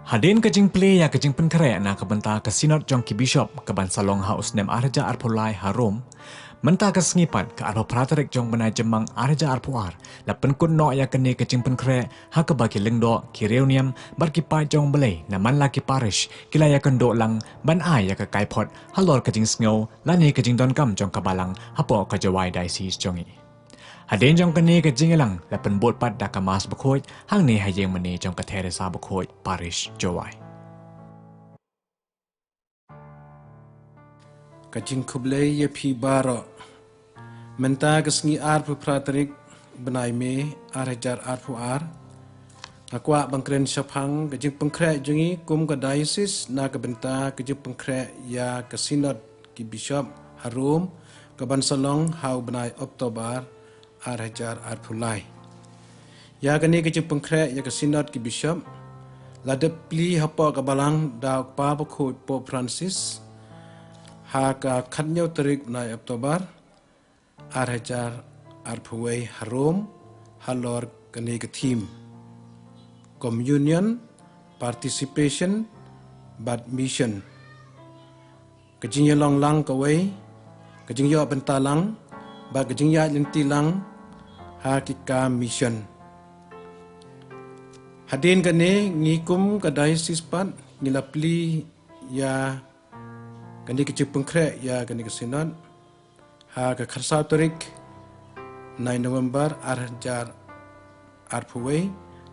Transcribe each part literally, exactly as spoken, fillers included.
Hadien ka jingplie ïa ka jingpynkhreh na ka bynta ka Synod jong ki Bishop ka ban sa long ha u snem ar hajar arphew lai ha Rome, mynta ka sngi pat ka arphew phra tarik jong bnai Jymmang ar hajar arphew ar la pynkut noh ïa kane ka jingpynkhreh ha kaba ki lyngdoh, ki riewniam bad ki paid jong U Blei na man la ki parish ki la ïakynduh lang ban ai ïa ka kaiphod halor ka jingsngew lane ka jingdonkam jong ka Balang hapoh ka Jowai Diocese jong ngi. Hadien jong kane ka jingïalang la pynbud pat da ka Mass Bakhuid hangne ha ïingmane jong ka Theresa Bakhuid, Parish Jowai. Ka jingkhublei ïa phi baroh. Mynta ka sngi arphew phra tarik bnai May ar hajar arphew ar, nga kwah ban kren shaphang ka jingpynkhreh jong ngi kum ka diocese na ka bynta ka jingpynkhreh ïa ka Synod ki Bishop ha Rome ka ban sa long ha u bnai October ar hajar arphew lai. Ïa kane ka jingpynkhreh ïa ka Synod ki Bishop la dep plie hapoh ka Balang da u Kpa Bakhuid Pope Francis ha ka khathynñiew tarik bnai October ar hajar arphew wei ha Rome halor kane ka theme: Communion, Participation bad Mission. Ka jingïalong lang kawei, ka jingïoh bynta lang bad ka jingïaid lynti lang ha ki kam mission. Hadien kane ngi kum ka diocese pat ngi la plie ïa kane ka jingpynkhreh ïa kane ka Synod ha ka khatsaw tarik nine November ar hajar arphew wei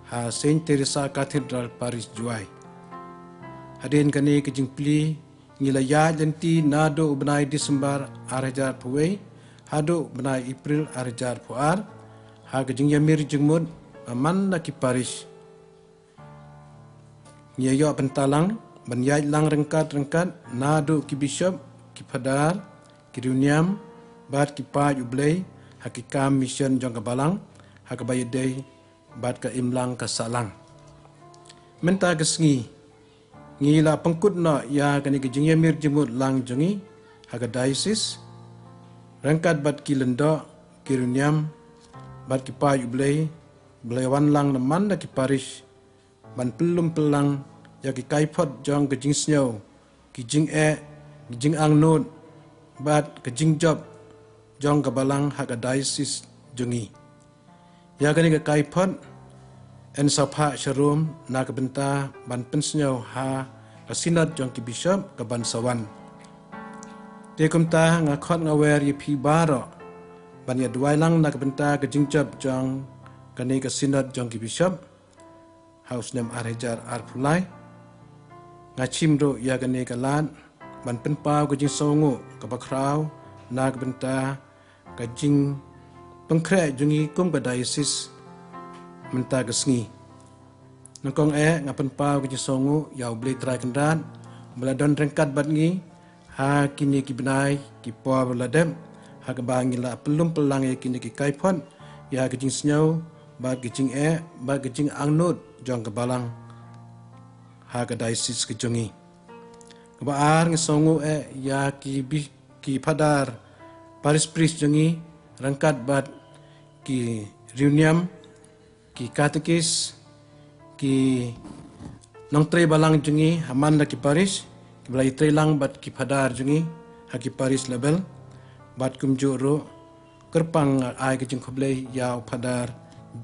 ha Saint Teresa Cathedral, Parish Jowai. Hadien kane ka jingplie ngi la ïaid lynti naduh u bnai December ar hajar arphew wei haduh bnai April ar hajar arphew ar ha ka jingïamir jingmut man la ki parish. Ngi ïoh bynta lang ban ïaid lang ryngkat ryngkat naduh ki bishop, ki phadar, ki riewniam bad ki paid U Blei ha ki kam mission jong ka Balang ha kaba ïadei bad ka imlang ka sahlang. Mynta ka sngi ngi la pynkut noh ïa kane ka jingïamir jingmut lang jong ngi ha ka diocese ryngkat bad ki lyngdoh, ki riewniam bad ki paid U Blei ba la wan lang na man la ki parish ban pynlum pynlang ïa ki kaiphod jong ka jingsngew, ki jingeh, ki jingangnud bad ka jingjop jong ka Balang ha ka diocese jong ngi. Ïa kane ka kaiphod yn sa phah sha Rome na ka bynta ban pynsngew ha ka Synod jong ki bishop ka ban sa wan. Te kumta nga khot nga wer ïa phi baroh ban ïa duwai lang na ka bynta ka jingjop jong kane ka Synod jong ki bishop ha u snem ar hajar arphew lai. Nga shim ruh ïa kane ka lad ban pynpaw ka jingsngewnguh kaba khraw na ka bynta ka jingpynkhreh jong ngi kum ka diocese mynta ka sngi. Nyngkong eh nga pynpaw ka jingsngewnguh ïa U Blei Trai Kynrad ba la don ryngkat bad ngi ha kine ki bnai ki por ba la dep ha kaba ngi la pynlum pynlang ïa kine ki kaiphod ïa ka jingsngew bad ka jingeh bad ka jingangnud jong ka Balang ha ka diocese ka jong ngi. Kaba ar, nga sngewnguh eh ïa ki bi-, ki phadar parish priest jong ngi ryngkat bad ki riewniam, ki katekis, ki nongtrei Balang jong ngi ha man la ki parish kiba la ïatrei lang bad ki phadar jong ngi ha ki parish level. Bad kumjuh ruh kyrpang ai ka jingkhublei ïa u Phadar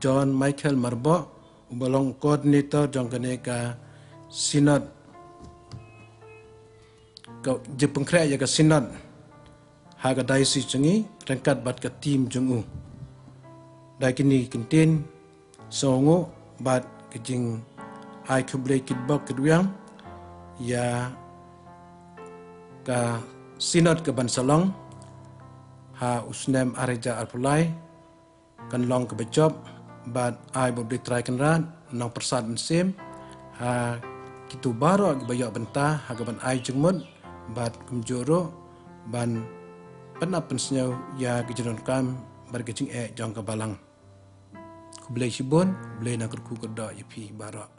John Michael Marbok uba long coordinator jong kane ka Synod, ka jingpynkhreh ïa ka Synod ha ka diocese jong ngi ryngkat bad ka team jong u. Da kine ki kyntien sngewnguh bad ka jingai khublei kitbok kitwiang ïa ka Synod ka ban sa long ha u snem ar hajar arphew lai kan long kaba jop bad ai ba U Blei Trai Kynrad un nang pyrsad mynsiem ha kito baroh kiba ïoh bynta ha ka ban ai jingmut bad kumjuh ruh ban pynap pynsngew ïa ka jingdonkam bad ka jingeh jong ka Balang. Khublei shibun, U Blei un nang kyrkhu kyrdoh ïa phi baroh.